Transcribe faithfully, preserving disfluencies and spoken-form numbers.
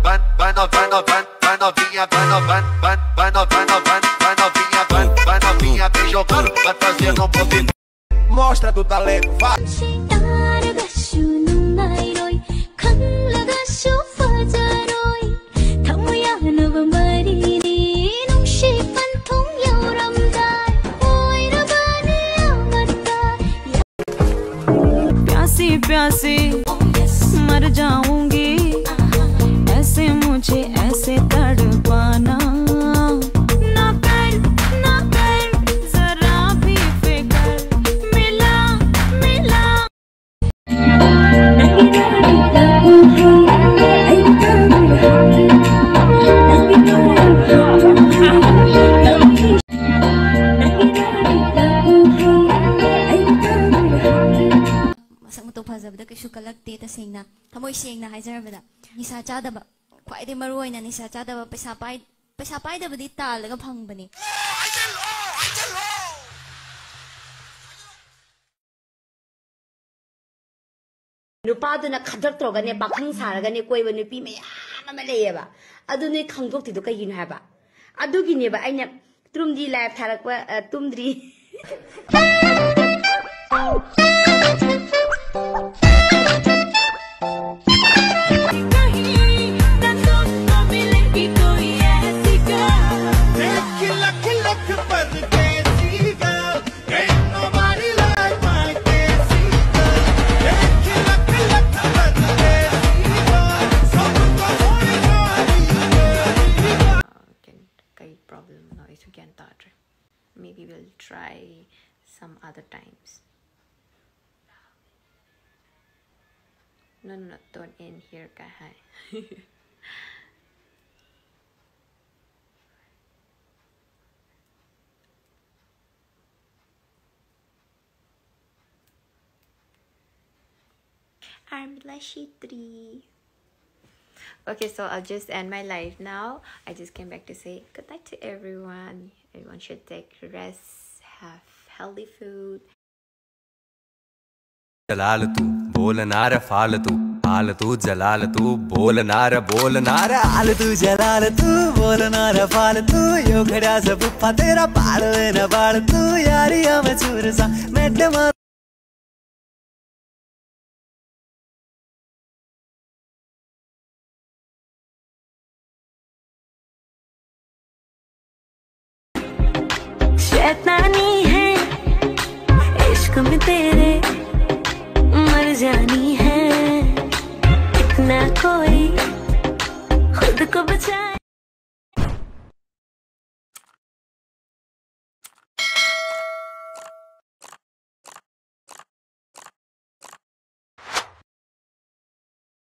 Vai, vai, no-, vai, no-, vai, vai novinha, vai, no-, vai, vai, vai, no-, vai, no-, vai, vai novinha, vai, vai novinha, vem jogando, vai fazendo um movimento. Mostra do talento, vai. ꯇꯥꯔꯒꯁꯨ ꯅꯨꯡꯉꯥꯏꯔꯣꯏ, ꯈꯪꯂꯒꯁꯨ ꯐꯖꯔꯣꯏ, ꯊꯃꯣꯏ ꯌꯥꯅꯕ ꯃꯔꯤꯅꯤ, ꯅꯨꯡꯁꯤ ꯄꯟꯊꯨꯡ ꯌꯧꯔꯝꯗꯥꯏ, ꯑꯣꯏꯔꯕꯅꯤ ꯑꯃꯠꯇ꯫ प्यासी प्यासी मर जाऊंगी, ऐसे मुझे ऐसे तड़पाना। ना कर, ना कर जरा भी फिकर, मिला, मिला। ꯃꯁꯛ ꯃꯇꯧ ꯐꯖꯕꯗ ꯀꯩꯁꯨ ꯀꯜꯂꯛꯇꯦ꯫ ꯇꯁꯦꯡꯅ, ꯊꯃꯣꯏ ꯁꯦꯡꯅ ꯍꯥꯏꯖꯔꯕꯗ, ꯅꯤꯁꯥ ꯆꯥꯗꯕ, ꯈ꯭ꯋꯥꯏꯗꯒꯤ ꯃꯔꯨ ꯑꯣꯏꯅ ꯅꯤꯁꯥ ꯆꯥꯗꯕ, ꯄꯩꯁꯥ ꯄꯥꯏ-, ꯄꯩꯁꯥ ꯄꯥꯏꯗꯕꯗꯤ ꯇꯥꯜꯂꯒ ꯐꯪꯕꯅꯤ꯫ ꯅꯨꯄꯥꯗꯨꯅ ꯈꯗ꯭ꯔꯛ ꯇꯧꯔꯒꯅꯦ, ꯄꯥꯈꯪ ꯁꯥꯔꯒꯅꯦ ꯀꯣꯏꯕ ꯅꯨꯄꯤ ꯃꯌꯥꯝ ꯑꯃ ꯂꯩꯌꯦꯕ꯫ ꯑꯗꯨ ꯅꯣꯏ ꯈꯪꯗꯣꯛꯇ꯭ꯔꯤꯗꯣ ꯀꯩꯒꯤꯅꯣ ꯍꯥꯏꯕ? ꯑꯗꯨꯒꯤꯅꯦꯕ ꯑꯩꯅ ꯇꯨꯝꯗꯤ ꯂꯥꯏꯐ ꯊꯥꯔꯛꯄ, ꯑ, ꯇꯨꯝꯗ꯭ꯔꯤ꯫ ꯀꯩ ꯄ꯭ꯔꯣꯕ꯭ꯂꯦꯝꯅꯣ ꯑꯩꯁꯨ ꯒ꯭ꯌꯥꯟ ꯇꯥꯗ꯭ꯔꯦ꯫ Maybe we'll try some other times. No, no, no, don't end here ꯀꯥꯏ ꯍꯥꯏ꯫ Armila Shitri. Okay, so I'll just end my live now. I just came back to say good night to everyone. Everyone should take rest, have healthy food. चला ले तू, बोल ना रे फालतू। आल तू जलाल तू, बोलना रे बोलना रे, आल तू जलाल तू, बोलना रे फालतू। यो खड़ा से फुफ्फा तेरा, पाड़ ना बाड़ तू, यारियां में चूर सा, मैडम। शैतानी है इश्क में तेरे, मर जानी है। इतना कोई खुद को बचाए।